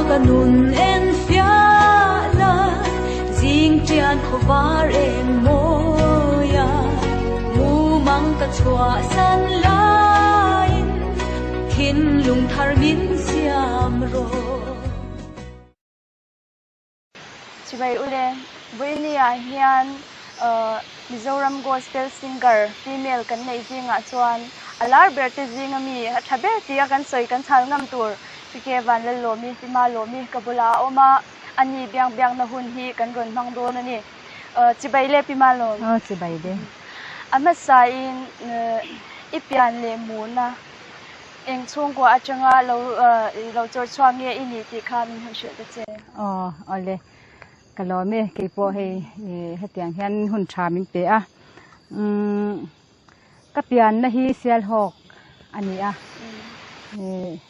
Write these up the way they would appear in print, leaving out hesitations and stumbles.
ka nun en fiah la, zing ṭian khawvar eng mawia mumang ka chhuahsan laiin thinlung thar min siam rawh. Chibai ule, Vawinia hian Mizoram Gospel Singer female kan neih zingah chuan a lar ber te zinga mi a tha ber tia kan sawi kan chhal ngam tur Pike Vanlallawmi Pimalawmi ka bulah a awm a, ani biang biakna hun hi kan rawn hmang dawn a ni. Chibai le Pimalawm. Aw chibai le. A hmasain i pian leh muhna. Eng chhungkua atanga lo lo chawr chhuak nge i nih tih kha min han hrilh ta che. Aw awle ka lawm e keipawh hei hetiang hian hun tha min pe a umm ka pianna hi Sialhawk a ni a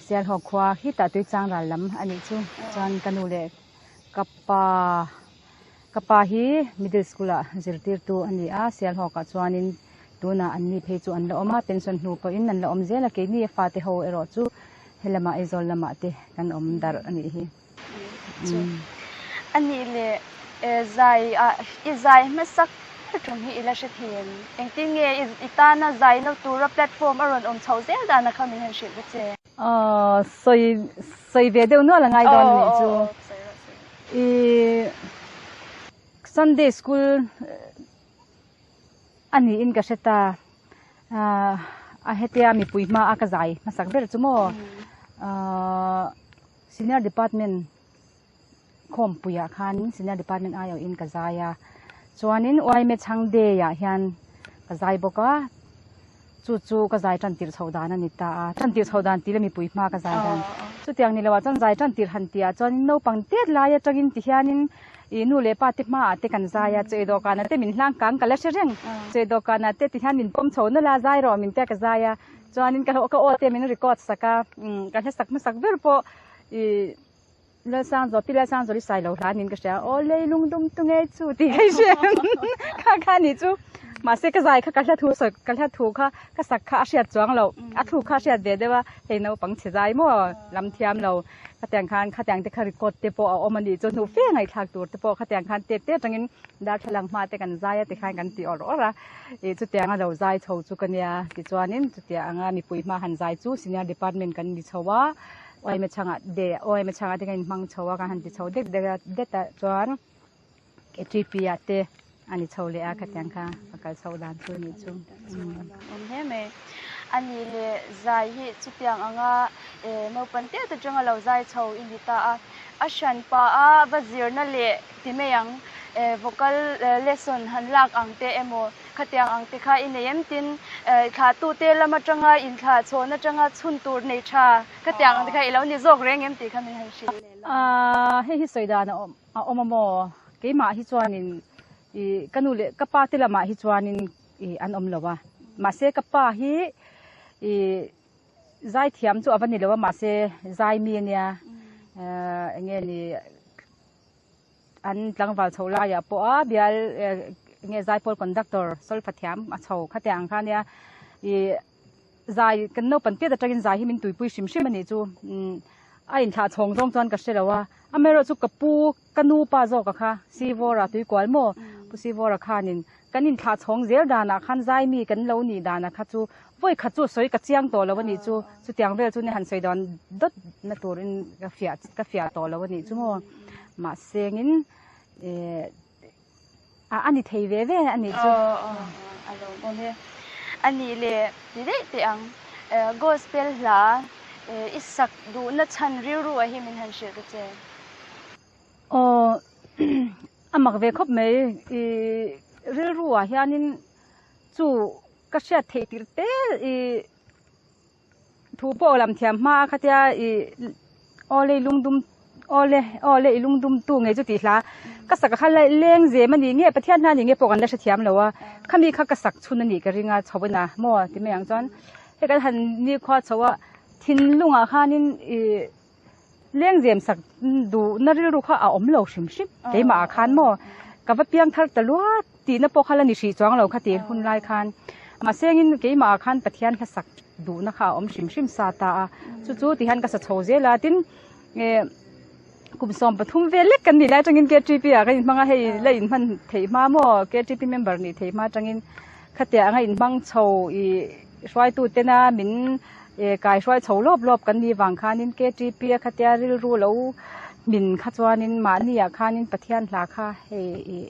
Sialhawk khua khitah Tuichang ral lam a nih chu chuan ka nu leh ka pa Ka pa hi middle school ah zirtirtu a ni a, Sialhawkah chuanin tunah an ni phei chu an la awm a, pension hnu pawhin an la awm zel a, keini a fate ho erawh chu helamah Aizawl lamah te kan awm darh a nih hi. A nih leh zai ah i zai hmasak ber tum hi i la hre thei em? Engtin nge i tana zai lo tura platform a rawn awm chhoh zel dana kha min han hrilh ta che. Aw sawi sawi ve deuh nual a ngai dawn a nih chu. I Sunday school a niin ka hre ta a hetia mipui hma a ka zai hmasak ber chu maw senior department khawmpuiah khanin senior department aiawhin ka zai a chuanin yma chhang day ah hian ka zai bawk a chu chu ka zai tan tirh chhoh dan a ni ta a tan tirh chhoh dan tih leh mipui hma ka zai dan chutiang ni loah chuan zai tan tirh han tih ah chuan naupang tet lai atangin ti hianin ih nu leh pa te hmaah te kan zai a chawi dawhkanah te min hlang kang ka la hre reng chawi dawhkanah te ti hian min pawm chho nalh a zai rawh min tia ka zai a chuanin ka ka aw te min record sak a ka hla sak hmasak ber pawh ih Lalsangzaw pi Lalsangzaw i sai lo hla niin ka hria aw leilung dum tu ngei chu tih ka hria kha kha nih chu mahse ka zai kha ka hla thu sawi ka hla thu kha ka sak kha a hriat chuang loh a thluk kha a hriat ve deuh a hei naupang chhe zai maw lam thiam lo khatiang khan khatiang te kha record te pawh a awm a nih chu hnu fe ngaihthlak tur te pawh khatiang khan tet te atangin darthlalang hma te kan zai a tikhan kan ti awrh awrh a ih chutiang a lo zai chho chu ka nia tichuanin chutiang anga mipui hma han zai chu senior department kan ni chho a. Oime chhangah de oime chhangah te kan inhmang chho a kan han ti chho dek dek a det ah chuan KTP ah te a ni chho leh a khatiang kha a kal chhoh dan chu a nih chu. Awm hle mai. A nih leh zai hi chutiang anga naupang tiat atanga lo zai chho i ni ta a, a hran pah a va zirna leh ti mai ang vocal lesson han lak ang te emaw Khatiang ang te kha i nei em tin thlahtute lam atanga inthlah chhawn atanga chhun tur nei tha khatiang ang te kha i lo ni zawk reng em tih kha min han hrilh leh la. Hei hi sawi dan a awm a maw? Keimah hi chuanin i ka nu leh ka pa te lamah hi chuanin i an awm lo a, mahse ka pa hi i zaithiam chu a va ni lo a mahse zai mi a nia eng nge ni An tlangval chho laiah pawh a bial nge zaipawl conductor solfa thiam a chho khatiang ang kha ania ih zai kan naupang piat atangin zai hi min tuipui hrim hrim a nih chu a inthlah chhawng zawng chuan ka hre lo a amaherawhchu ka pu ka nu pa zawka kha Sivawra tuikual maw pu Sivawra khanin kan inthlah chhawng zel danah khan zai mi kan lo nih danah kha chu vawi khat chu sawi ka chiang tawh lo a nih chu chutiang vel chu ni han sawi dan dawt na turin ka fiah ka fiah tawh lo a nih chu maw mahse ngin eh a a ni thei ve ve a nih chu. A lawm awm e. A nih leh ti daih teh ang gospel hla i sak duhna chhan rilru ah hi min han hrilh ta che. Aw a mak ve khawp mai i rilru ah hianin chu ka hriat theih tirh te i thu pawh lam thiam hma a khatia i aw lei lungdum aw le aw le i lungdum tu ngei chu tih hla ka sak kha leng zem a ni nge Pathian hna ni nge pawh kan la hrethiam lo a khami kha ka sak chhun a nih ka ring a chho in a maw ti mai ang chuan hei kan han nikhua chho a thinlungah khanin ih Lengzem sak duhna rilru kha a awm lo hrim hrim keimah ah khan maw ka va piang thar ta luat tihna pawh kha la ni hrih chuang lo kha ti hun lai khan mahse engin keimah ah khan Pathian hla sak duhna kha a awm hrim hrim sa ta a chu chu ti hian ka sa chho zel a tin eh. Kum 13 vel lek kan nih lai atangin KTP ah kan inhmang a, hei la inhman theih hma maw KTP member nih theih hma atangin khatiah anga inhmang chho i hruaitu tena min kai hruai chho lawp lawp kan nih vang khanin KTP a khatia rilru lo hmin kha chuanin mahni ah khanin Pathian hla kha hei ih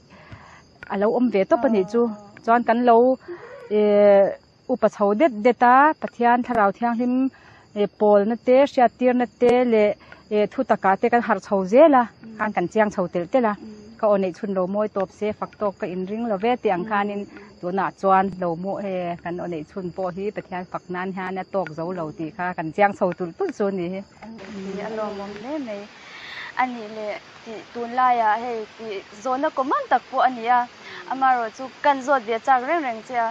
a lo awm ve tawp a nih chu. Chuan kan lo eh Upa chho det det a, Pathian Thlarau Thianghlim pawlna te, hriattirna te leh thu takah te kan harh chho zel a, khan kan chiang chho telh telh a, ka aw neih chhun lo mawi tawp se, fak tawk ka inring lo ve tih ang khanin tunah chuan lo maw e, kan aw neih chhun pawh hi Pathian fak nan hian a tawk zo lo tih kha kan chiang chho tulh tulh chu a ni hi. A lawmawm hle mai. A nih leh tih tunlaiah hei tih zawhna common tak pawh a ni a, amaherawhchu kan zawt ve chak reng reng che a.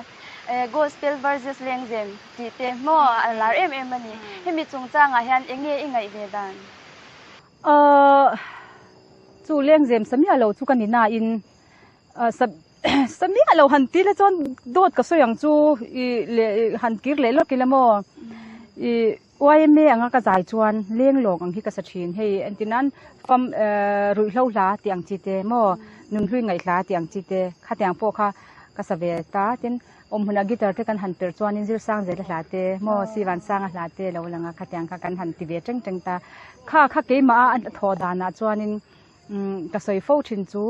Gospel versus Lengzem tih te hmaw a lar em em a ni. Hemi chungchangah hian eng nge i ngaih ve dan? Ahh chu Lengzem sa miah lo chu ka ni nain sa sa miah lo han ti la chuan dawt ka sawi ang chu i leh han kir leh lawk ila maw i YMA anga ka zai chuan lenglawng ang hi ka sa thin. Hei entir nan fam ruihhlo hla tih ang chi te maw nunhlui ngaih hla tih ang chi te khatiang pawh kha ka sa ve ta. Tin, awmhmunah guitar te kan han perh chuanin Zirsang zela hla te maw Sivansanga hla te lo lang a, khatiang kha kan han ti ve teng teng ta. Kha kha keimah a thawh danah chuanin ka sawi fo thin chu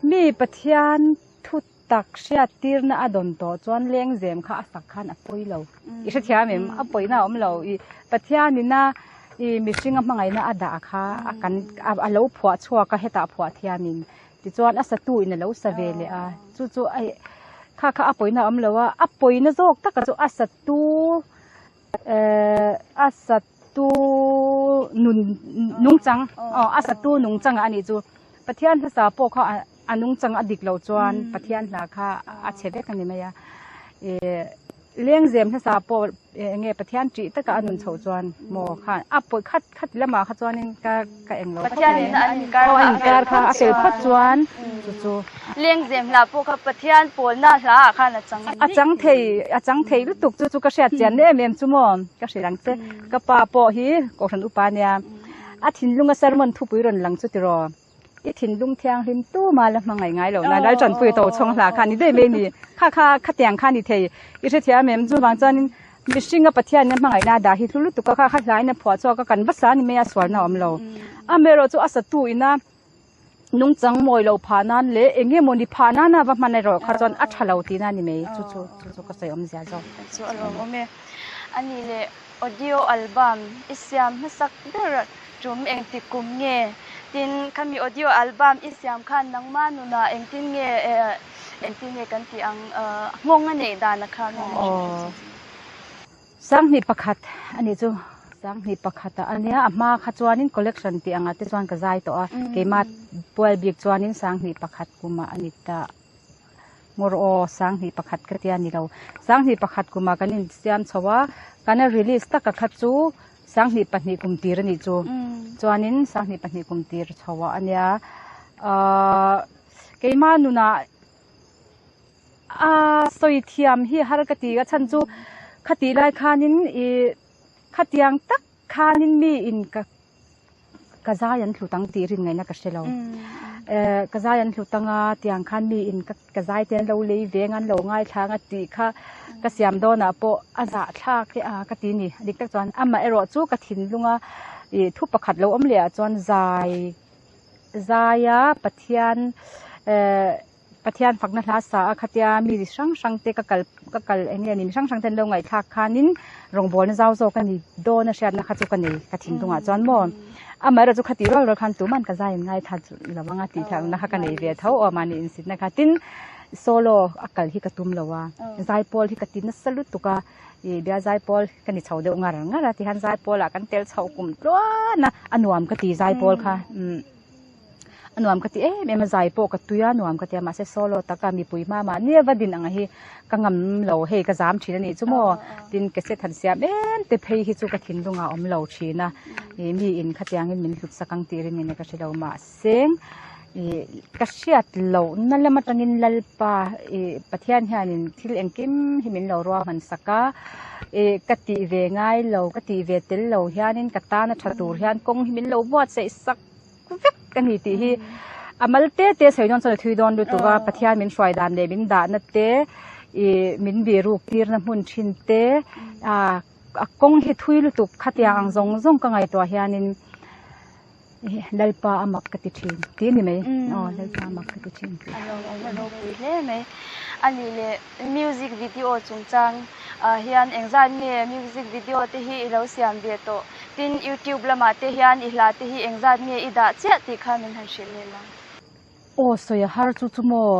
mi Pathian thu Tak hriattirna a dawn tawh chuan lengzem kha a sak khan a pawi lo. I hrethiam em? A pawina a awm lo. I Pathianina i mihringa hmangaihna a dah kha a kan a lo phuah chhuak a hetah phuah thiamin tichuan a satu in a lo sa ve leh a. Chu chu a kha kha a pawina a awm lo a, a pawina zawk taka chu a satu eh a satu nun nungchang aw a satu nungchangah a nih chu. Pathian hmasa pawh kha a. A nungchang a dik loh chuan Pathian hla kha a chhe vek a ni mai a. Ih lengzem hlasa pawh eng nge Pathian ṭih taka a nun chhoh chuan maw khan a pawi khat khat lamah kha chuanin ka ka eng lo Pathian in an inkar kha a fel phawt a fel phawt chuan chu chu. Lengzem hla pawh kha Pathian pawlna hla ah khan a chang A chang thei a chang thei lutuk chu chu ka hriat chian em em chu maw ka hrilh ang che. Ka pa pawh hi Kohhran upa nia a thinlunga sermon thupui rawn lang chu tiraw. I thinlung thianghlim tuma la hmangaih ngai lo na lal tanpui to chhawng hla kha ni daih mai ni. Kha kha khatiang kha ni thei. I hrethiam em? Chuvang chuanin mihringa Pathian ina hmangaihna a dah hi hlu lutuk a, kha kha hlain a phuah chhuak a, kan va sa ni mai a, sualna a awm lo. Amaherawh chu a satu ina nungchang mawi lo phah nan leh eng nge mawni phah nana va hman erawh kha chuan a tha lo tihna ni mai. Chu chu chu chu ka sawi awmzia zawk. Chu a lawmawm e. A nih leh audio album i siam hmasak ber Tum engti kum nge? Tin, khami audio album i siam khan nangmah nunah engtin nge engtin nge kan tih ang nghawng a neih dan a kha nge? Aw, 21 a nih chu. 21 ah a nia, a hma kha chuanin collection tih angah te chuan ka zai tawh a, keimah pual bik chuanin 21 kumah a ni ta. Ngawr aw, 21 ka tia ni lo. 21 kumah kan insiam chho a, kan a release taka kha chu 22 kum tir a nih chu. Chuanin 22 kum tir chho ah a nia. Ahh keimah nunah a sawi thiam hi har ka ti a chhan chu khatih lai khanin ih khatiang tak khanin mi in ka Ka zai an hlut ang tih rin ngaihna ka hre lo. Eh, ka zai an hlut anga tiang khan mi in ka ka zai te an lo lei veng an lo ngaithla anga tih kha ka siam dawnah pawh a zah thlak e a ka ti ni. Dik tak chuan amah erawh chu ka thinlunga ih thu pakhat lo awm leh ah chuan zai zaia Pathian eh Pathian fakna hla sa a khatia mi hrang hrang te ka kal ka kal eng nge ni mi hrang hrang te an lo ngaihthlak khanin rawngbawlna zau zawk a ni dawn a hriatna kha chu ka nei ka thinlungah chuan maw amaherawhchu chu khatih rual rual khan tuman ka zai in ngaithla lo ang a tih theihna kha ka nei ve tho aw mahni insitna kha tin solo a kal hi ka tum lo a zaipawl hi ka ti nasa lutuk a ih bia zaipawl ka ni chho deuh ngar ngar a tihian zaipawl ah kan tel chho kum tluan a a nuam ka ti zaipawl kha umm. A nuam ka ti em em a, zai pawh ka tui a, nuam ka ti a, mahse solo taka mipui hma mahni a va din ang hi ka ngam lo hei ka zam thin a nih chu maw tin cassette han siam em te phei hi chu ka thinlungah a awm lo thin a, ih mi in khatiangin min hlut sak ang tih rin in ka hre lo mahse ih ka hriat loh na lam atangin Lalpa ih Pathian hianin thil engkim hi min lo ruahman sak a, ih ka tih ve ngai lo ka tih ve tel lo hianin ka tana tha tur hian kawng hi min lo buatsaih sak. vek a ni tih hi a mal te te sawi dawn chuan a thui dawn lutuk a, Pathian min hruai dan leh min dahna te ih min bihruk tirna hmun thin te ah a kawng hi thui lutuk khatiang ang zawng zawng ka ngaihtuah hianin Lalpa a mak ka ti thin tih a ni mai aw Lalpa a mak ka ti thin tih. A lo awm a ropui hle mai. A nih leh music video chungchang ah hian engzat nge music video te hi i lo siam ve tawh? Tin YouTube lamah te hian i hla te hi engzat nge i dah chiah tih kha min han hrilh leh lang. Aw sawi a har chu chu maw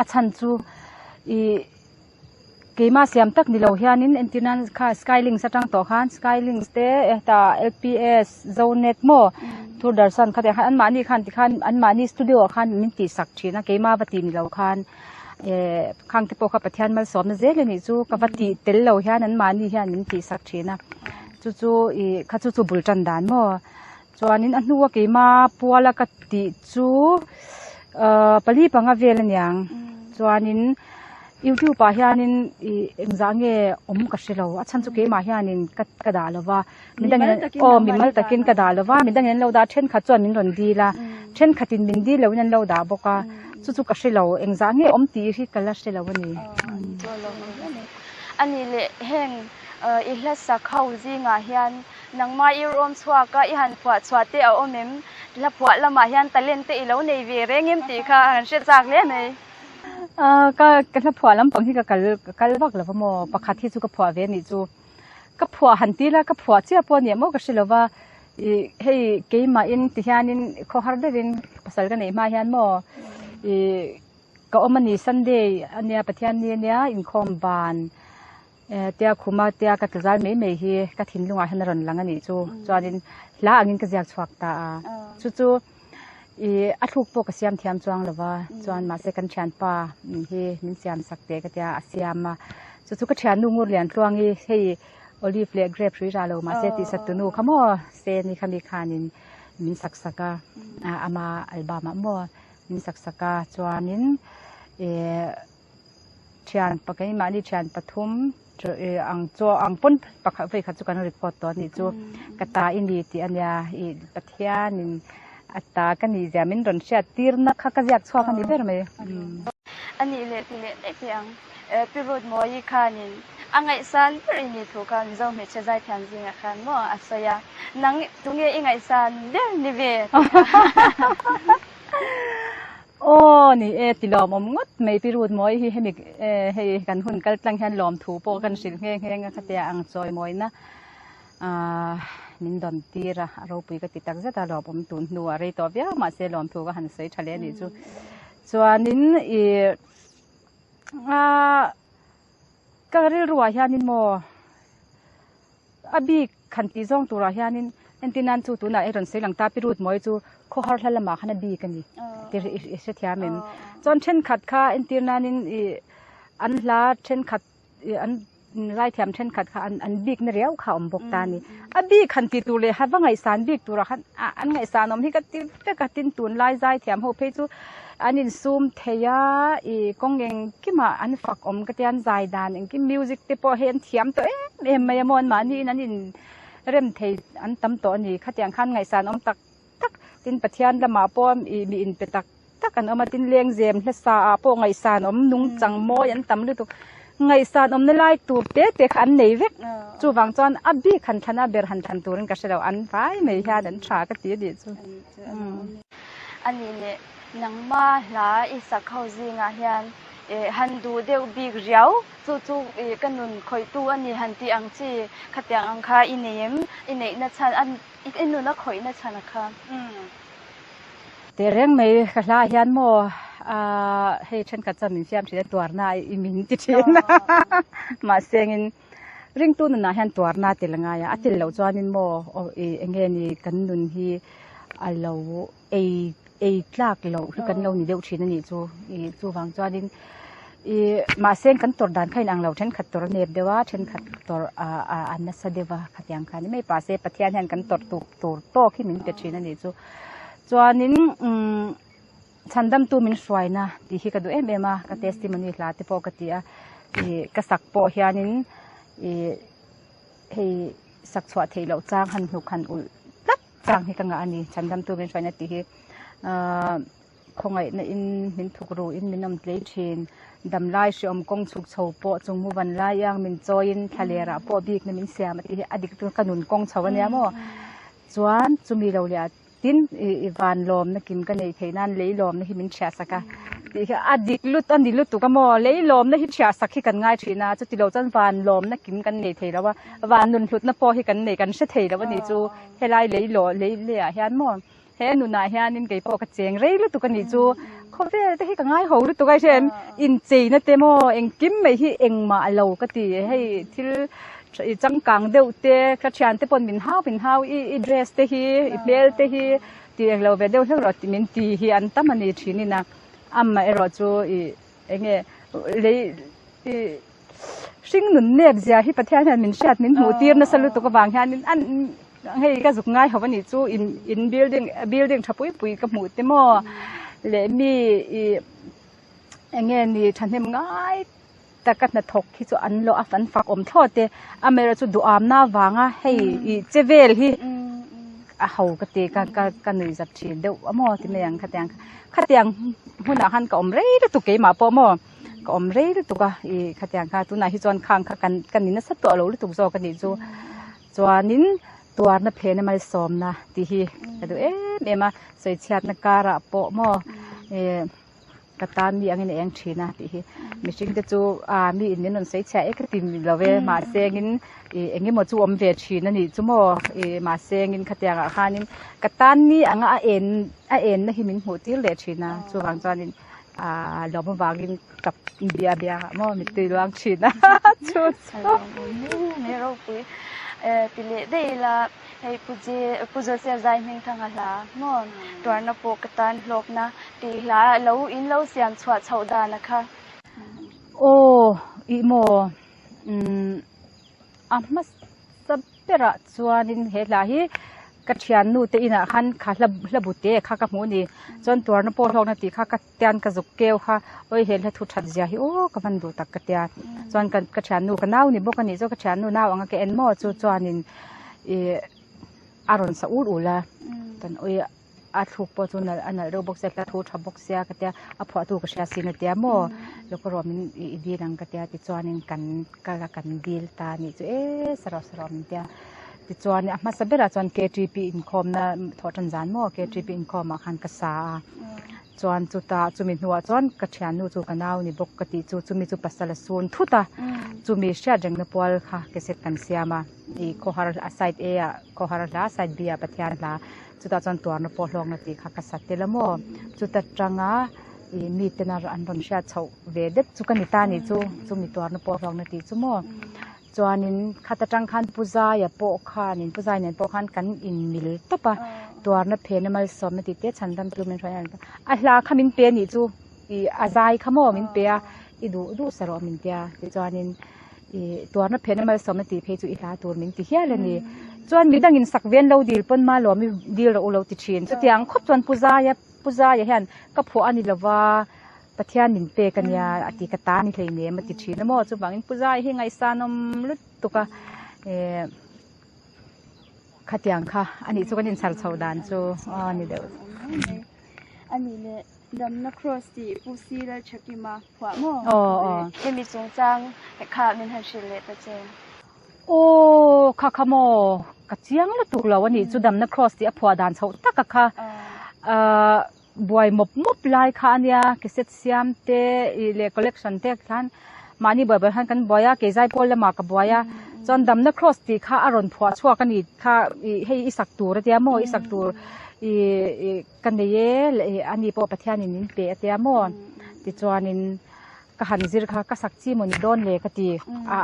a chhan chu i Keimah siam tak ni lo hianin entir nan kha skylinks atang tawh khan skylinks te hetah lps zonet maw doordarshan kha te khan anmahni khan tikhan anmahni studio ah khan min tih sak thin a keimah va tih ni lo khan eh khang te pawh kha Pathian malsawmna zel a nih chu ka va tih tel lo hian anmahni hian min tih sak thin a chu chu ih kha chu chu bul tan dan maw chuanin a hnua keimah puala ka tih chu ah pali panga vel aniang chuanin. Youtube ah hianin ih engzah nge awm ka hre lo a chhan chu keimah hianin ka ka dah lo va midangin aw mimal takin ka dah lo va midangin an lo dah a thenkhat chuan min rawn dil a thenkhatin min dil loin an lo dah bawk a chu chu ka hre lo engzah nge awm tih hi ka la hre lo a ni. A nih leh heng i hla sak ho zingah hian nangmah i rawm chhuak a i han phuah chhuah te a awm em? Hla phuah lamah hian talent te i lo nei ve reng em tih kha an hre chak hle mai. Ka ka hla phuah lampang hi ka kal ka kal vak lo va maw pakhat hi chu ka phuah ve anih chu ka phuah han ti la ka phuah chiah pawh ania maw ka hre lo va ih hei keimahin ti hianin khawhar deuhin pasal ka neih hma hian maw ih ka awm a ni sunday ania pathian ni ania inkhawm ban eh tia khuma tia ka tla zal mai mai hi ka thinlungah hian a rawn lang anih chu chuanin hla angin ka ziak chhuak ta a chu chu. Ih a thluk pawh ka siam thiam chuang lo va chuan mahse kan thianpa hi min siam sak teh ka tia a siam a chu chu ka thiannu ngur lian tluang hi hei olive leh grape hrui rah lo mahse tih sak tunu kha maw se ni kha mi khanin min sak sak a ama album ah maw min sak sak a chuanin ih Thian keimahni thian pathum ang chu ang pawn pakhat vawi khat chu kan record tawh anih chu ka ta i ni tih ania ih Pathianin a ta ka nih zia min rawn hriat tirna kha ka ziak chhuak a ni ber mai. A nih leh ti leh daih teh ang. Pi Rutmawii khanin a ngaihsan ber i nih thu kha Mizo hmeichhe zaithiam zingah khan maw a sawi a, nang tunge i ngaihsan ber ni ve tih kha. Aw ni e ti lawmawm ngawt mai pi Rutmawii hi hemi hei kan hun kal tlang hian lawmthu pawh kan hrilh nghe nghe a khatia ang chawimawina ah min dawn tir a a ropui ka ti tak zet a lawmawm tun hnuah rei tawh viau mahse lawmthu ka han sawi tha leh a nih chu chuanin ih ah ka rilruah hianin maw A bik han tih zawng turah hianin entir nan chu tunah i rawn sawi lang ta pi Rutmawii chu khawhar hla lamah khan a bik a ni tih i hrethiam em? Chuan thenkhat kha entir nanin ih an hla thenkhat ih an zaithiam thenkhat kha an bikna riau kha a awm bawk ta a ni. A bik han tih tur leh va ngaihsan bik turah khan an ngaihsan awm hi ka ti vek a tin tunlai zaithiam ho phei chu an insum thei a ih kawng engkimah an fak awm ka tia an zai dan engkim music te pawh hei an thiam tawh em em mai a maw an mahni in an in rem thei an tam tawh a ni khatiang khan ngaihsan awm tak tak tin Pathian lamah pawh ih mi inpe tak tak an awm a tin lengzem hlasa ah pawh ngaihsan awm nungchang mawi an tam lutuk ngaihsan awmna lai tur te te kha an nei vek chuvang chuan a bik han thlan a ber han thlan turin ka hre lo an vai mai hian an tha ka ti a nih chu. A nih leh nangma hla i sak ho zingah hian han duh deuh bik riau chu chu ka nun khawihtu a ni han tih ang chi khatiang ang kha i nei em i neihna chhan a i nun a khawihna chhan a kha. Teh reng mai ka hla ah hian maw ah hei thenkhat chuan min fiam thin a tuarna i min ti thin a mahse engin ringtu nunah hian tuarna a tel a ngai a a tel loh chuanin maw aw ih eng nge ni kan nun hi a lo ei ei tlak loh hi kan lo ni deuh thin a nih chu ih chuvang chuanin ih mahse kan tawrh dan kha inang lo thenkhat tawrh a nep deuh a thenkhat tawrh ah ah a nasa deuh a khatiang kha a ni mai mahse Pathian hian kan tawrh tuk tur tawk hi min pe thin a nih chu chuanin umm chhandamtu min hruaina tih hi ka duh em em a ka testimony hla te pawh ka ti a ih ka sak pawh hianin ih hei sak chhuah theih loh chang han hnuk han ulh tlat. chang hi ka ngah a ni Chhandamtu min hruaina tih hi ahh khawngaihna in min thuk ru in min awm tlei thin damlai hreawm kawng chhuk chho pawh chung mu van lai ang min chawiin thla ler ah pawh bikna min siam a tih hi a dik chu ka nun kawng chho a nia maw chuan chumi lo leh ah Tin, i van lawmna kim ka neih theih nan lei lawmna hi min thiah sak a tih hi a dik lut a ni lutuk a maw? Lei lawmna hi thiah sak hi kan ngai thin a, chuti lo chuan van lawmna kim kan nei thei lo a, van nun hlutna pawh hi kan nei kan hre thei lo a nih chu helai lei law lei leh ah hian maw he nunah hianin kei pawh ka cheng rei lutuk a nih chu khawvel te hi ka ngai ho lutuk a hriat incheina te maw engkim mai hi engmah lo ka ti hei thil I changkang deuh te, ka thian te pawn min hau min hau i i dress te hi, i hmel te hi tih englo ve deuh hleuh rawh tih min ti hi an tam a ni thin in a, amah erawh chu i enge lei i hring nun nep zia hi Pathian hian min hriat min hmuh tir nasa lutuk avang hianin an hei ka zuk ngai ho a nih chu in in building building tha pui pui ka hmuh te maw leh mi i enge ni thahnem ngai. taka hnathawk hi chu an lo a an fak awm thlawt e amaherawhchu chu duham na avanga hei ih che vel hi a ho ka ti ka ka ka nuih zat thin deuh a maw ti mai ang khatiang khatiang hmunah khan ka awm rei lutuk keimah pawh maw ka awm rei lutuk a ih khatiang kha tunah hi chuan khang kha kan ka ni nasa tawh lo lutuk zawk a nih chu chuanin tuarna phena malsawmna tih hi ka duh em em a sawichhiatna karah pawh maw ih. Ka tan mi angin a eng thin a tih hi mihring te chu ah mi in min rawn sawi chhiah e ka ti lo ve mahse engin ih eng emaw chu awm ve thin a nih chu maw ih mahse engin khatiang ah khanin ka tan ni anga a en a en na hi min hmuh tir leh thin a chuvang chuanin ah lawm avangin ka bia bia ah maw mittui luang thin a chu chu. Ti leh daih ila. Hei Pu Je, Pu Joseph Zai Hmingthanga hla maw tuarna pawh ka tan hlawkna tih hla lo in lo siam chhuah chhoh dan a kha. Aw ih maw umm a hmasa berah chuanin he hla hi ka thiannu te inah khan kha hla hla bu te kha ka hmuh a ni chuan tuarna pawh hlawkna tih kha ka tian ka zuk keu kha awi he hla thu that zia hi aw ka van duh tak ka tia chuan ka ka thiannu ka nau ni bawk a nih chu ka thiannu nau anga ka en maw chu chuanin ih a rawn sa ul ul a kan awi a thluk pawh chu nalh a nalh reuh bawk sia hla thu tha bawk sia ka tia a phuahtu ka hria sin a tia maw lawk erawh min ih i dil ang ka tia tichuanin kan kal a kan dil ta a nih chu e sarawh sarawh min tia tichuan a hmasa berah chuan K_T_P inkhawmna thawh tan zan maw K_T_P inkhawmah khan ka sa a. Chuan chutah chumi hnuah chuan ka thiannu chu ka nau ni bawk ka tih chu chumi chu pasal a sun thut a, chumi hriat rengna pual kha cassette kan siam a, ih khawhar a side A ah khawhar hla side B ah Pathian hla chutah chuan tuarna pawh hlawkna tih kha ka sa tel a maw, chuta tanga ih miten a an rawn hriat chhoh ve deuh chu ka ni ta nih chu chumi tuarna pawh hlawkna tih chu maw. Chuanin khat atang khan Pu Zaia pawh khanin Pu Zai nen pawh khan kan inmil tawp a, tuarna phena malsawmna tih te chhan dam chu min hruai a, a hla kha min pe anih chu ih a zai kha maw min pe a, i duh duh sa rawh min tia tichuanin ih tuarna phena malsawmna tih phei chu i hla tur min ti hial a ni. Chuan midangin sak ve an lo dil pawn ma lawm i dil rawh u lo ti thin. Chutiang khawp chuan Pu Zaia Pu Zaia hian ka phuah a ni lova. Pathian min pek a nia a ti ka ta ni hleinem a ti thin a maw chuvangin Pu Zai hi ngaihsanawm lutuk a eh khatiang kha a nih chu kan inchhar chho dan chu aw ni deuh. A nih leh Damna Cross tih Pu Si Lalthakima phuah maw? Aw aw. Hemi chungchang kha min han hrilh leh ta che. Aw kha kha maw ka chiang lutuk lo a nih chu Damna Cross tih a phuah dan chhoh taka kha ah. Buai mawp mawp lai kha a nia, cassette siam te ih leh collection te khan mahni buai buai khan kan buai a, keizai pawl lamah ka buai a, chuan damna cross tih kha a rawn phuah chhuak a ni kha ih hei i sak tur a tia maw i sak tur ih ih ka nei e leh ani pawh Pathianin min pe a tia maw tichuanin ka han zir kha ka sak chi maw ni dawn le ka ti a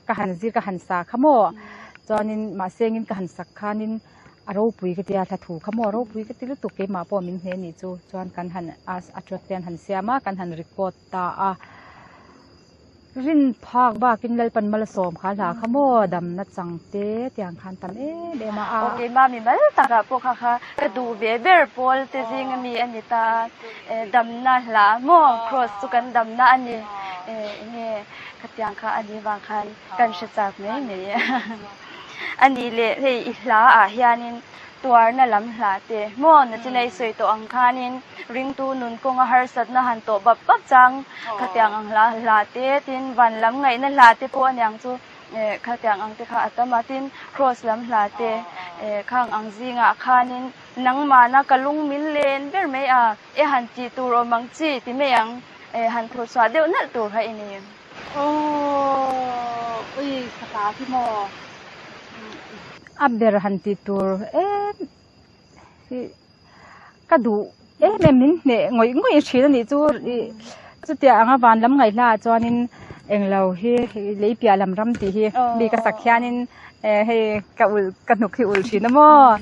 ka han zir ka han sa kha maw chuanin mahse engin ka han sak khanin. A ropui ka tia hla thu kha maw a ropui ka ti lutuk keimah pawh min hne nih chu chuan kan han a a track te an han siam a kan han record ta a rin phak bakin Lalpan malsawm kha hla kha maw damna chang te tiang khan tam em em a a. Aw keimah mi mal takah pawh kha kha ka duh ve ber pawl te zing ami a ni ta a damna hla maw cross chu kan damna a ni enge khatiang kha a nih vang khan kan hre chak mai mai a. A nih leh hei i hla ah hianin Tuarna lam hla te maw nachina i sawi tawh ang khanin ringtu nun kawnga harsatna han tawh bap bap chang khatiang ang hla hla te tin van lam ngaihna hla te pawh aniang chu eh khatiang ang te kha a tam a tin cross lam hla te eh khang ang zingah khanin nangmahna ka lung min len ber mai a e han tih tur awm ang chi ti mai ang eh han phur chhuah deuh nalh tur kha i ni. Aww ui ka hla hi maw a ber han tih tur em hi ka duh em em min hneh ngawih ngawih thin a nih chu ih chutia anga van lam ngaih hla ah chuanin englo hi lei piah lam ram tih hi mi ka sak hianin eh hei ka ulh ka hnuk hi ulh thin a maw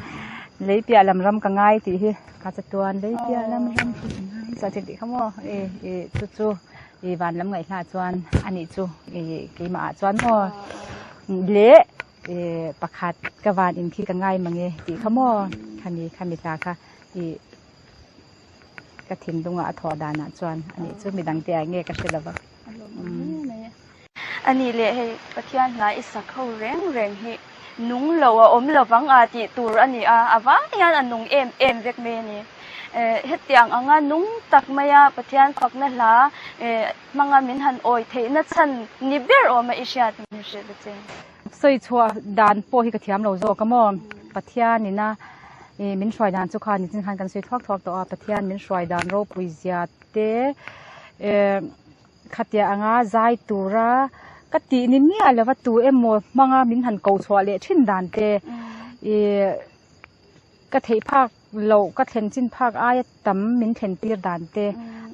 lei piah lam ram ka ngai tih hi ka chatuan lei piah lam ram hi ka ngai chuan tih kha maw ih ih chu chu. I van lam ngaih hlah chuan anih chu i keimah ah chuan maw leh i pakhat ka van in khi ka ngai mange tih kha maw khami khami hla kha i ka thinlunga a thawh danah chuan anih chu midang te ah nge ka hre lova. Anih leh hei Pathian hla i sak ho reng reng hi nung lo a awm lovang a tih tur a ni a, a vang hian a nung em em vek mai a ni. Hetiang anga nung tak maia Pathian fakna hla hmanga min han awi theihna chhan ni ber awma i hriat min hrilh ta che. Sawi chhuah dan pawh hi ka thiam lo zawk a maw? Pathianina min hruai dan chu khan nichin khan kan sawi thuak thuak tawh a, Pathian min hruai dan ropui zia te khatia anga zai tura ka tih ni miah lova tu emaw hmanga min han ko chhuah leh thin dan te ih Ka theih phak loh, ka thlen chin phak aia tam min thlen tir dan te,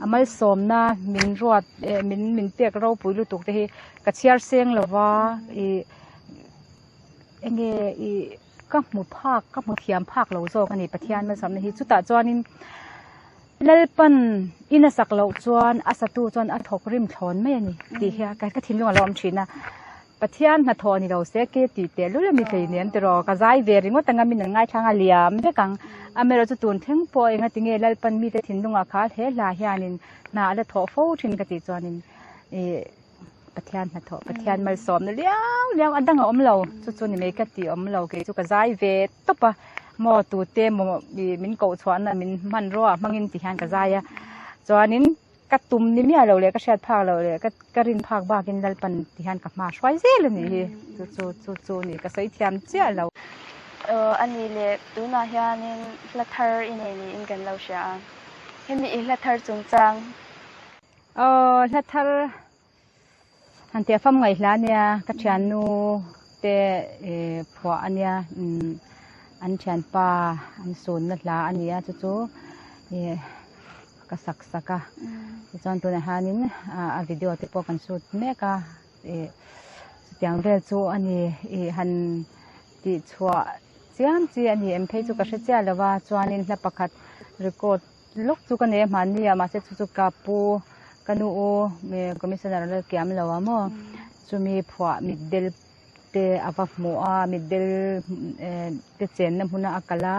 a malsawmna min ruat eh min min pek ropui lutuk te hi ka chhiar seng lo va, ih enge ih ka hmu phak ka hmu thiam phak lo zawk a ni Pathian malsawmna hi chutah chuanin Lalpan in a sak loh chuan a satu chuan a thawk rim thlawn mai a ni tih hi ka thinlung a lo awm thin a. Pathian hnathawh ni lo se ke tih teh lul a mi hlei nen tiraw ka zai ve ringawt anga min an ngaithlang a liam vek ang. Amaherawh chu tun thleng pawh enga tinge Lalpan mite thinlungah kha hle hla hianin hna a la thawh fo thin ka tih chuanin ih Pathian hnathawh Pathian malsawmna liau liau a dang a awm lo chu chu ni mai ka tih awm lo kei chu ka zai ve tawp a maw tute maw ih min koh chhuahna min hmanrua hmangin ti hian ka zai a chuanin Ka tum ni miah lo leh ka hriat phak loh leh ka ka rin phak bakin Lalpan ti hian ka hma hruai zel a nih hi. Chu chu chu chu ni ka sawi thiam chiah lo. Aw a nih leh tunah hianin hla thar i nei niin kan lo hria a. Hemi i hla thar chungchang. Aw hla thar han tih a fam ngaih hla ania ka thiannu te eh phuah ania umm an thianpa an sunna hla a ni a chu chu ih ka sak sak a tichuan tunah hianin a video te pawh kan shoot mek a ih chutiang vel chu a ni ih han tih chhuah chiam chi a ni em phei chu ka hre chiah lo va chuanin hla pakhat record lawk chu ka nei a hmanni ah mahse chu chu ka pu ka nu u commissioner la kiam lo a maw chumi phuah mitdel te a va hmuh a mitdel eh te chenna hmuna a kal a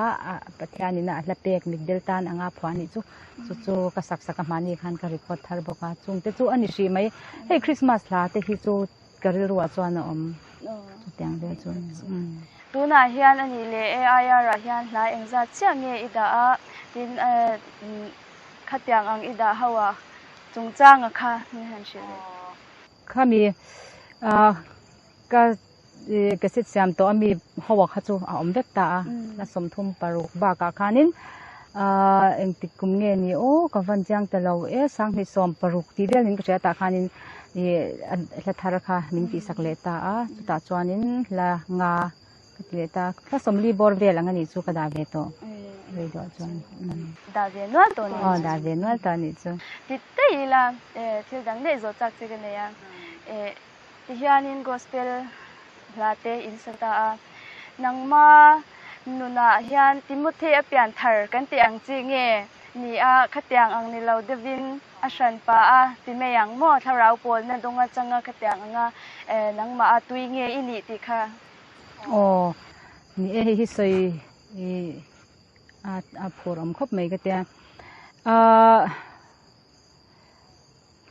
Pathianin a hla pek mitdel tan anga phuah anih chu chu chu ka sak sak a hmanni khan ka record thar bawk a chung te chu a ni hrih mai hei Christmas hla te hi chu ka rilru ah chuan a awm chutiang vel chu Tunah hian a nih leh AIR ah hian hla engzat chiah nge i dah a tin khatiang ang i dah ho a chungchanga kha min han hrilh leh. Khami ka cassette siam tawh ami ho ah kha chu a awm vek ta a a 36 bakah khanin engtik kum nge ni aw ka van chiang ta lo e sanghnih 16 tih vel in ka hria tah khanin ih hla thar kha min tihsak leh ta a chutah chuanin hla nga ka ti leh ta hla 40 bawr vel ang anih chu ka dah ve tawh rei duah chuan dah ve nual tawh anih chu aw dah ve nual tawh anih chu ti daih ila thil dang daih zawh chak che ka nei a Tihianin Gospel hla te in sa ta a, nangma nunah hian Timothy a pian thar kan tih ang chi nge ni a, khatiang ang ni lo deuhin a hran pah a ti mai ang maw, thlarau pawlna dawng atanga khatiang anga nangmah a tui nge i nih tih kha. Aw, ni e hei hi sawi i a phur awm khawp mai ka tia.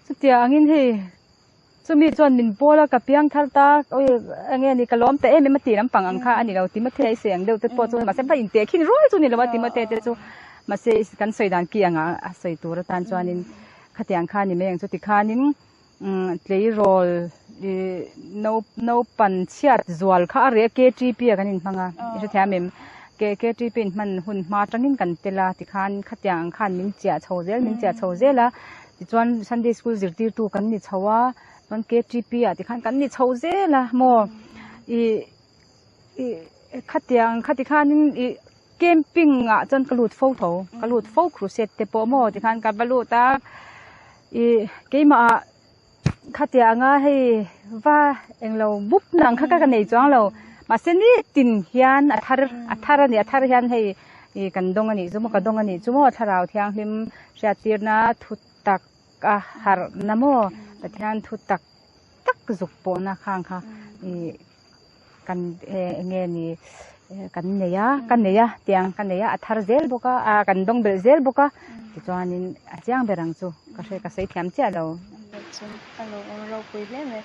Chutia angin hei. Chumi chuan min bawl a, ka piang thar ta, awi enge ni ka lawm ta em em a tih lampang ang kha a ni lo, Timothea i sawi ang deuh te pawh chu mahse va inteh khin rual chu ni lo a Timothea te chu mahse kan sawi dan ki anga a sawi tur atan chuanin khatiang kha a ni mai ang chu tikhanin tleirawl ih naupan chhiat zual kha a reh a KTP ah kan inhmang a i hrethiam em KTP inhman hun hma atangin kan tel a tikhan khatiang ang khan min chiah chho zel min chiah chho zel a. Tichuan Sunday School zirtirtu kan ni chho a, chuan KTP ah tikhan kan ni chho zel a maw ih ih khatiang khati khanin ih camping ah chuan ka lut fo tho ka lut fo crusade te pawh maw tikhan ka va lut a ih keimah ah khatiang a hei va englo bup na ang kha ka nei chuang lo mahse nitin hian a thar a thar a ni a thar hian hei ih kan dawng a nih chu maw ka dawng a nih chu maw thlarau thianghlim Hriattirna thu tak a harhna maw? Pathian thu tak tak zuk pawhna khang kha ih kan eng nge ni kan nei a, ka nei a tiang ka nei a, a thar zel bawk a, a kan dawng belh zel bawk a tichuanin a chiang ber ang chu ka hre ka sawi thiam chiah lo. A lo awm ropui hle mai.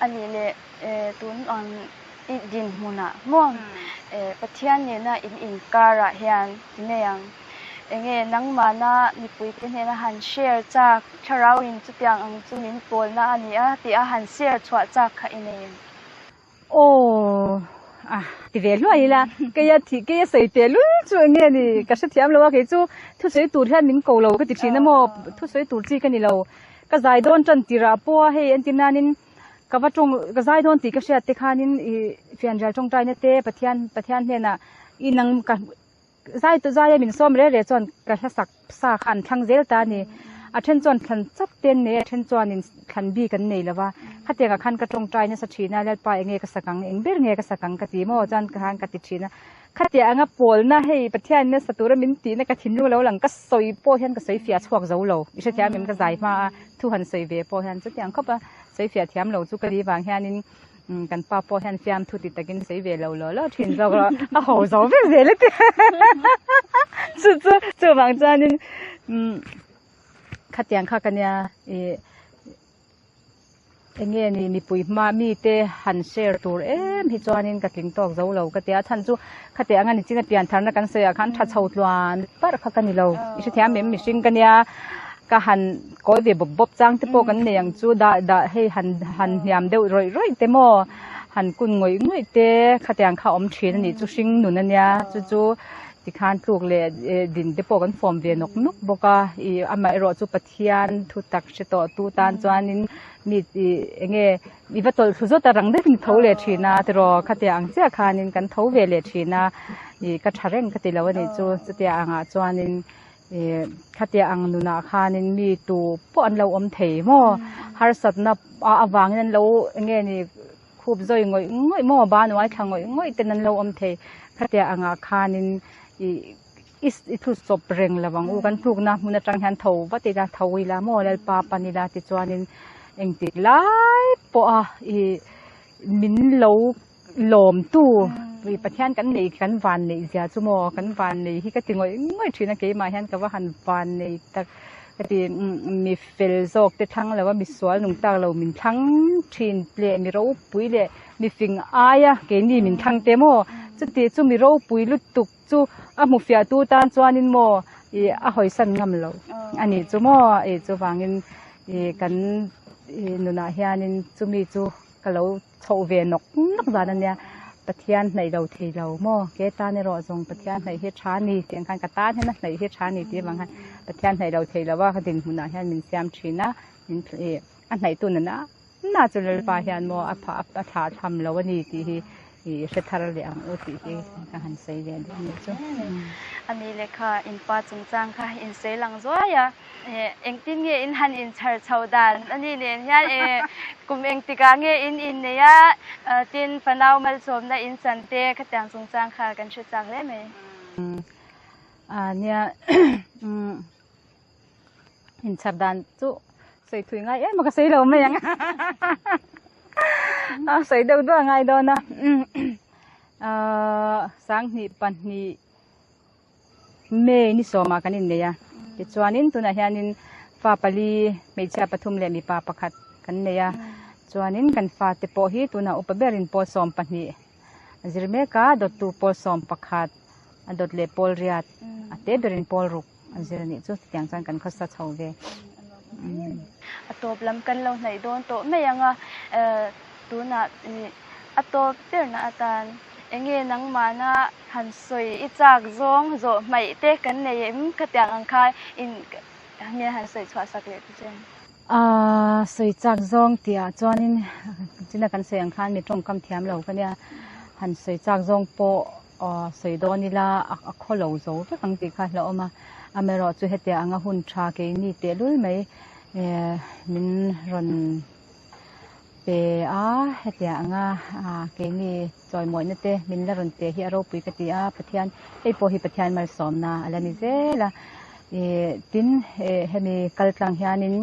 A nih leh tun ang i dinhmunah maw Pathian nena in inkarah hian ti mai ang. Enge nangmahna mipuite hnena han share chak, thlarau in chutiang ang chu min pawlna a ni a tih a han share chhuah chak kha i nei em? Aw, a ti ve hluai ila, keia thih keia sawi teh lul chu enge ni ka hrethiam lo a, kei chu thusawi tur hian min ko lo ka ti thin a maw, thusawi tur chi ka ni lo, ka zai dawn tan tirah pawh a hei entir nanin ka va tawng ka zai dawn tih ka hriat te khanin ih fianrial tawngtaina te Pathian Pathian hnenah i nang ka Zai tu zaia min sawm reh reh chuan ka hla sak sa kha an thlang zel ta a ni. A then chuan thlan chap te an nei a, a then chuanin thlan bik an nei lo va. Khatiangah khan ka tawngtai nasa thin a, Lalpa eng nge ka sak ang, eng ber nge ka sak ang ka ti maw chuan ka khan ka ti thin a. Khatiang anga pawlna hei Pathian nasa tura min tihna ka thinlung lo lang ka sawi pawh hian ka sawi fiah chhuak zo lo. I hrethiam em ka zai hma a thu han sawi ve pawh hian chutiang khawp a sawi fiah thiam lo chu ka ni vang hianin Kan pa pawh hian fiamthu ti takin sawi ve lo law law thin zawk rawh a ho zo vek zel a ti chu chu chuvang chuanin khatiang kha ka nia ih eng nge ni mipui hma mite han share tur em hi chuanin ka tling tawk zo lo ka tia chhan chu khatiang anga nichina piantharna kan sawi ah khan tha chho tluan parh kha ka ni lo i hrethiam em mihring ka nia ka han kawi ve bawp bawp chang te pawh kan nei ang chu dah dah hei han han hniam deuh rawih rawih te maw han kun ngawih ngawih te khatiang kha awm thin a nih chu hring nun a nia chu chu tikhan tluk leh din te pawh kan fawm ve nawk nawk bawk a ih amaherawh chu Pathian thu tak hre tawh tu tan chuanin mi ih eng nge i va tawlh thlu zawt a rang deuhin tho leh thin a tiraw khatiang ang chiah khanin kan tho ve leh thin a ih ka tha reng ka ti lo a nih chu chutia angah chuanin Ih khatia ang nunah khanin mi tu pawh an lo awm thei maw harsatna a avangin an lo eng nge ni khup zawi ngawih ngawih maw banuai thla ngawih ngawih ten an lo awm thei khatia angah khanin ih i i thu chawp reng lo ang u kan tlukna hmun atang hian tho vat ila tho ila maw lalpa pan ila tichuanin engtik lai pawha ih min lo Lawmtu i Pathian kan nei kan van neih zia chu maw kan van nei hi ka ti ngawih ngawih thin a keimah hian ka va han van nei tak ka ti mi fel zawk te thlang lo a mi sual nung tak lo min thlang thin leh mi ropui leh mi fing aia keini min thlang te maw chuti chu mi ropui lutuk chu a hmu fiah tu tan chuanin maw ih a hawisan ngam lo a nih chu maw ih chuvangin ih kan ih nunah hianin chumi chu ka lo Chhoh ve nawk nawk zan a nia, Pathian hnaih lo thei lo maw? Ke tan erawh zawng Pathian hnaih hi tha a ni tih ang khan ka tan hian a hnaih hi tha a ni tih avang khan Pathian hnaih lo thei lo a, ka dinhmunah hian min siam thin a, min ih a hnaihtu nana na chu Lalpa hian maw a phah a thlah tham lo a ni tih hi ih hre thar leh ang u tih hi ka han sawi ve duh a nih chu. A ni lehkha inpa chungchang kha insawi lang zuai a. Engtin nge in han inchhar chho dan a ni nen hian kum engtikah nge in innei a, tin fanau malsawmna in chan te khatiang chungchang kha kan hre chak hle mai. A nia inchhar dan chu sawi thui ngai em a ka sawi lo mai ang a sawi deuh duah ngai dawn a sanghnih pahnih May ni sawmah kan innei a, tichuanin tunah hianin fa pali hmeichhia pathum leh mipa pakhat kan nei a. Chuanin kan fate pawh hi tunah upa berin pawl 12 a zir mek a, dawttu pawl 11, a dawt leh pawl riat, a te berin pawl ruk a zir a nih chu. Chutiang chuan kan khawsa chho ve. A tawp lam kan lo hnaih dawn tawh mai ang a, tunah a tawp berna atan enge nangmahna han sawi i chak zawng zawh hmaih te kan nei em? Khatiang ang kha in nge han sawi chhuah sak leh te chen? A sawi chak zawng tihah chuanin china kan sawi ang khan mi tawngkam thiam lo ka nia, han sawi chak zawng pawh sawi dawn ila a khaw lo zo vek ang tih kha a hlauhawm a. Amaherawhchu hetiang anga hun tha keini tehlul mai min rawn pe a, hetiang anga keini chawimawihna te min la rawn pe hi a ropui ka ti a, Pathian hei pawh hi Pathian malsawmna a la ni zel a. Tin, hemi kal tlang hianin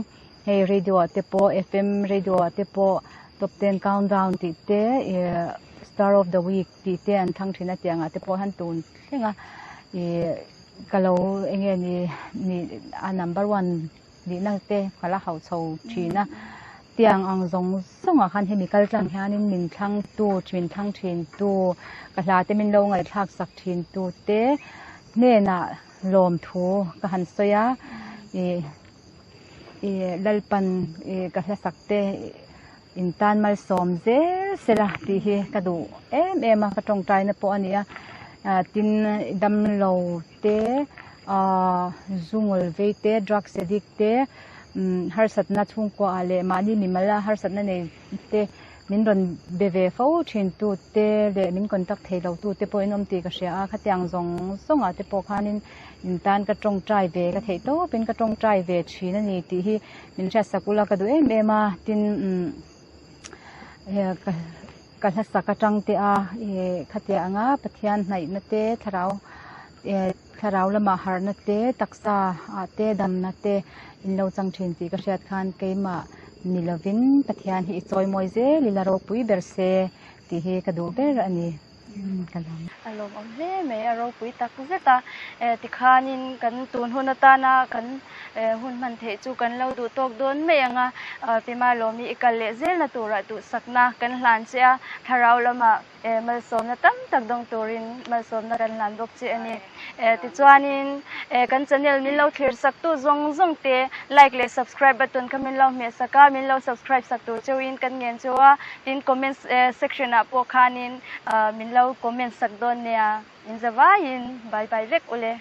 hei radio ah te pawh FM radio ah te pawh top ten countdown tih te star of the week tih te an thlang thin a tiang ah te pawh hian tun thleng a ka lo eng nge ni ni a number one nihna te ka la hauh chho thin a tiang ang zawng zawng ah khan hemi kal tlang hianin min thlang tu min thlang thin tu ka hla te min lo ngaihthlak sak thin tu te hnenah lawmthu ka han sawi a ih ih Lalpan ih ka hla sak te in tan malsawm zel sela tih hi ka duh em em a ka tawngtaina pawh a ni a tin damlo te ah zungul vei te drugs addict te harsatna chhungkua ah leh mahni mimal a harsatna nei te min rawn be ve fo thin tu te leh min contact thei lo tu te pawh in awm tih ka hria a khatiang zawng zawng ah te pawh khanin in tan ka tawngtai ve ka theih tawp in ka tawngtai ve thin a ni tih hi min hriat sak ula ka duh em em a tin ka ka hla sak atang te a ih khatiang anga Pathian hnaihna te thlarau eh thlarau lamah harhna te taksa ah te damna te in lo chang thin tih ka hriat khan keimah ni lovin Pathian hi i chawimawi zel ila ropui ber se tih hi ka duh ber a ni. Ka lawm. A lawmawm hle mai, a ropui tak zet a. Tikhanin kan tun hun atana kan hun hman theih chu kan lo duh tawk dawn mai ang a. Pima Lawmi i kal leh zelna turah duhsakna kan hlan che a, thlarau lamah malsawmna tam tak dawng turin malsawmna kan hlan bawk che a ni. Tichuanin kan channel min lo thlir sak tu zawng zawng te like leh subscribe button kha min lo hmeh sak a, min lo subscribe sak tur cheuhin kan ngen cheu a. Tin comment section ah pawh khanin min lo comment sak dawn nia. In za vaiin bye bye vek ule.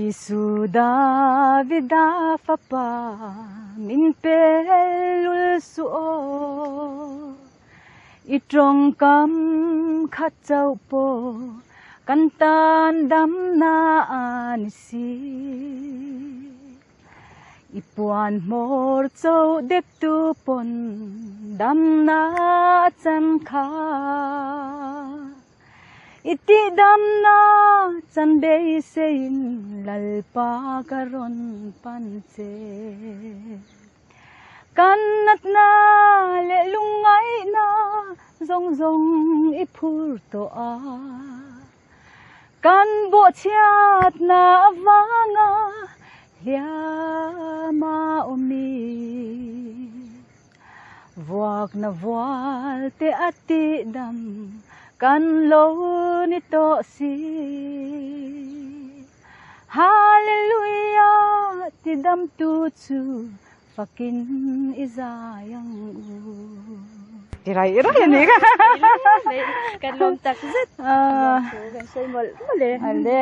Isu Davida fapa min pel suh aw. I tawngkam khat chauh pawh kan tan damna a ni si. I puan hmawr chauh dek tu pawn damna a chan kha. I tih damna chan beiseiin Lalpa ka rawn pan che. Kan natna leh lungngaihna zawng zawng i phur tawh a. Kan bawhchhiatna avanga hliam a awm i. Vuakna vual te a tihdam kan lo ni tawh si. Hallelujah tidamtu chu fakin i zai ang u. Ti rai rai a ni ka. Kan lawm tak zet. Kan sawi mawlh mawlh e. Ale.